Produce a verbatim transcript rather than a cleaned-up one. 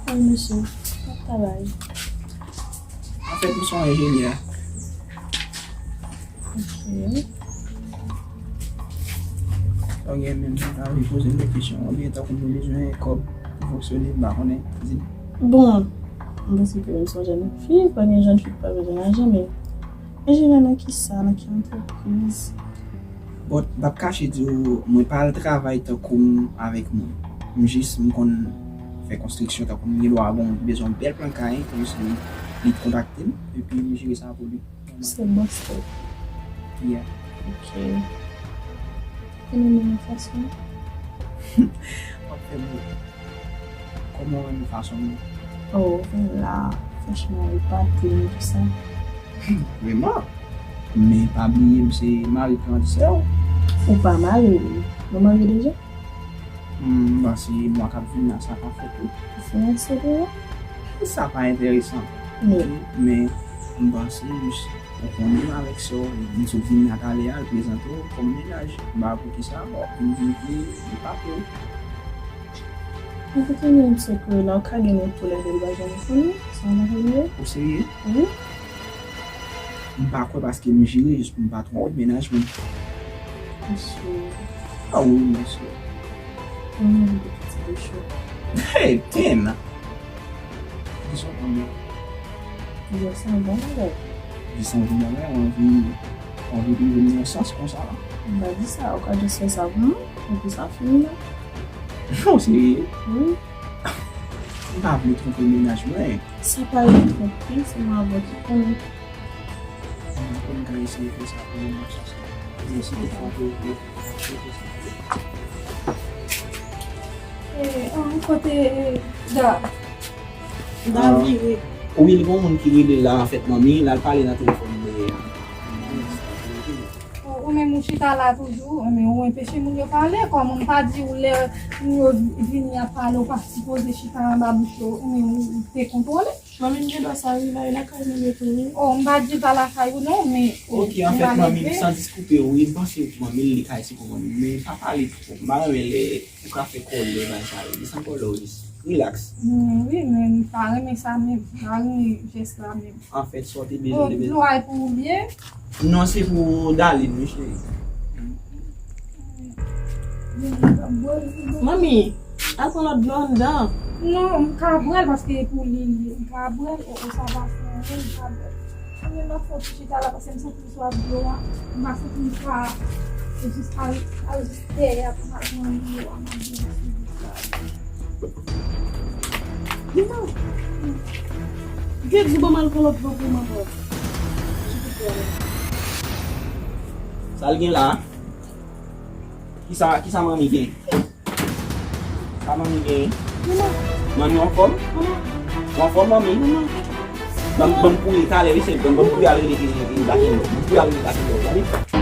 Wi, mesye. N ap travay. Anfèt, m se yon enjenyè. Ok. Sa w gen menm, sa ta vle poze m de kesyon. Oubyen tankou mwen bezwen kòb pou fonksyone, m pa konnen. Di m. Bon, m panse ke m se yon jèn fi, pa gen jèn fi ki pa bezwen lajan, men enjenyè nan kisa, nan ki antrepriz? Bon, m p ap kache di w, mwen pa al travay tankou m avèk moun. M jis, m konn fè konstriksyon, tankou m gen dwa, bon, m bezwen yon bèl plan kay, konsa li, li kontakte m, epi m jere sa pou li. Se bòs tèt. Yeah. Ok. E nou menm fason? W ap fè m ri. Kòman w renmen fason m ye? Oh, vin la. Franchman, ou epate m, tou sa. Vrèman? Men pa bliye, m se mari grandisè w. Ou pa marye, wi. Nou marye deja? Hmm, m panse mwa k ap vini la, sa ka fèt, wi. Fiyanse, wi. Sa pa enteresan. Men. Ok, men m panse jis, ou konnen avèk sa, m sot vini a talè a, l prezante w kòm mennaj. M pa wè poukisa, bon, m vin vle epate w. Mwen te konnen m se Corona, ou ka gen nou toulède, li pa janm fini, sa w pa konnen? Ou serye? Wi. M pa kwè paske m jere jis pou m pa twonpe mennaj mwen. Mesye. Ah wi, mesye. Mwen menm de pitit de cho. Hey, damn! Di sa w konn. Di sa w bon bagay. Di sa w bon bagay, w anvi, w anvi rive nan sans konsa la. M pa di sa, ou ka jis fè sa pou mwen, epi sa fini la. Non, serye? Wi. M pa vle twonpe mennaj mwen. Sa pa yon twonpe, se mwen avè w ki konnen. M pa konn ka eseye fè sa pou mwen, m ap chache. Men si te fè w vle, vle, vle fè sa. Eh, ah, kote, eh, Da, Da vire. Wi, li gon moun ki rele la, anfèt, manmi, l al pale nan telefòn dèyè a. Ou, ou menm ou chita la toujou, men ou anpeche moun yo pale, kòman m pa di w lè moun yo vini ap pale, ou pa sipoze chita anba bouch yo, ou menm ou te kontwole. Manmi, m gen dwa sa wi, la, e lakay nou ye tou wi. Oh, m pa di l pa lakay ou non, men, oh, ok, anfèt, manmi, san diskoupe w, wi, m panse manmi, li ka isi pou manmi, men pa pale twòp. M pa renmen lè ou ka fè kòlè, bagay sa yo, desann kòlè w, jis relax. Hmm, wi, men m pa renmen sa menm, m pa renmen jès la menm. Anfèt, sa w te bezwen, oh, te bezwen. Dlo a pou ou byen? Non, se pou Darline, wi, cheri. Manmi, al pran lòt dlo anndan. Non, m ka bwè l paske e pou li li ye. M ka bwè l, o, o, sa va fè anyen, m ka bwè l. Mwen menm m ap fè yon ti chita la paske m santi m swaf dlo a. M pa santi m ka jis al, al jis dèyè a pou m al pran dlo a, m ap bwè l sou wout la. Mama! Gèt di ban m al pran lòt dlo pou manman. Sa l gen la? Kisa, kisa manmi gen? Sa manmi gen? Manmi anfòm? Ou anfòm, manmi? Ban m, ban m kouri talè, wi, cheri. Ban m, ban m kouri al rele, e, e, e, Bakenlò. Ban m kouri al rele Bakenlò, tande?